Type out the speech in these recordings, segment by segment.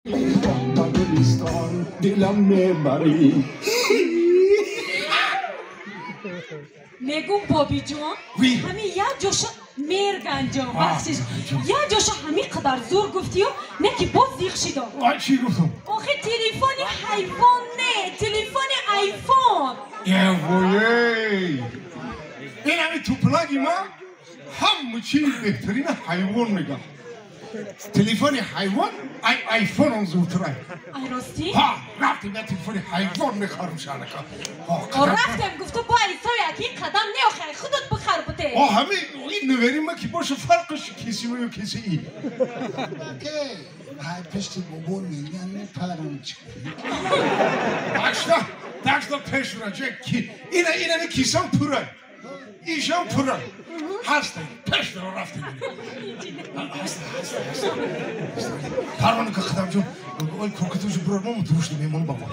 Ба гулистон дилам мебарӣ. Мегум, бобиҷон, ҳами як ҷоша мерганҷон, бахшиш, як ҷоша ҳами қадар зур гуфтию, не ки боз зиқ шидо. Ай, чӣ гуфтам? Охи телефони ҳайвон не, телефони айфон. Эвоей! Ин ҳами туплаги ма ҳама чизи беҳтарина ҳайвон мегам. Телефони ҳайвон ай айфон он зудтар. Ай, ростӣ? Ҳа, рафтем, я телефони ҳайвон мехарам шанака. Рафтем гуфту бо айсоя ки қадам не, охи ай худат бихар буте. О, ҳами ин нувери ма ки боша, фарқаш кисимаю киси и. Ҳай, пешти бобо меган мепарам чӣ. Дашта, дашта пеш раҷа ки ина ина кисам пура. Ишам пура. Ҳаста, пеш рафтем. Парвона ка қадамҷон, ой куркатушу бурар мо дурушта мемон баба.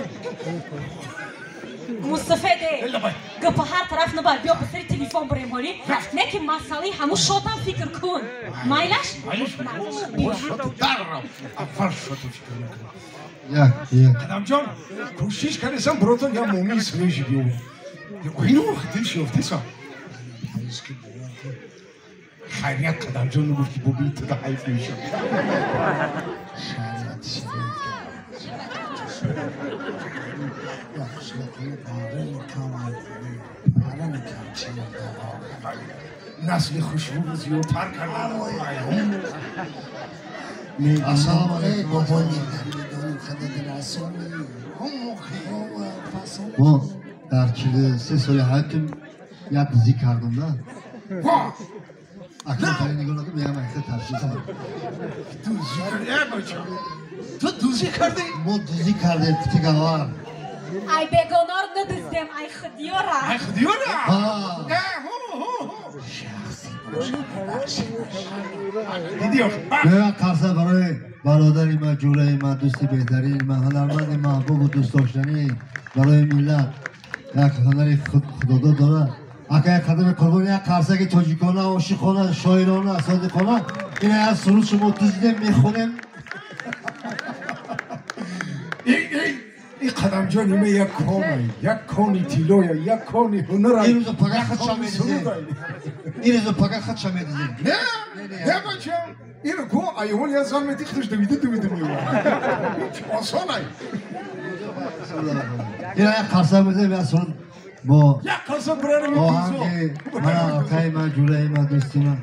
Мустафеде, гапа ҳар тараф набар, биё ба сари телефон бурем ҳоли. Не ки масъалаи ҳамун шотам фикр кун. Майлаш? Даррав. Аввал шотам фикр мекунам. Як, як. Қадамҷон, кӯшиш кардесам буротон я момии свежий биёвам. Ину дил шиёфтесам. Хайрият қадамҷон гуфт ки боби туда ҳайф мешавад. Шариат, насли хушрӯ зиёдтар кардам. Ассалому алайкум. Бобо медонем хадад расони. Мо дар 43 соли ҳаётим як дуздӣ кардам да. Акнун тари нигоҳ накун, меям айса таршид. Дуздӣ кардӣ, э бача? Ту дуздӣ кардӣ? Мо дуздӣ кардем, кутигавар. Ай бегонор надуздем, ай худёра. Ай худёра? Ҳа. Э, ҳо, ҳо, ҳо. Дидӣ охи? Меоям қарса барои бародари ман, ҷураи ман, дӯсти беҳтарини ман, ҳунарманди маҳбубу дӯстдоштанӣ барои миллат. Як ҳунари худодод дорад. Ака, як қадами қурбон, як қарсаки тоҷикона, ошиқона, шоирона, содиқона. Ина як суруд шумо дуздидем, мехонем. Ин қадамҷон има як коне, як кони тиллоя, як кони ҳунара. Ирӯзу пага худша медизем. Ирӯзу пага худша медизем. Не, не бачам. Ин ку айҳол я зан мети худаш давида давида меояд. Осон ай. Ина як қарсак мезанем, як суруд бо як қарсак бурарам. Оҳанги мана акаи ман, ҷураи ман, дӯсти ман.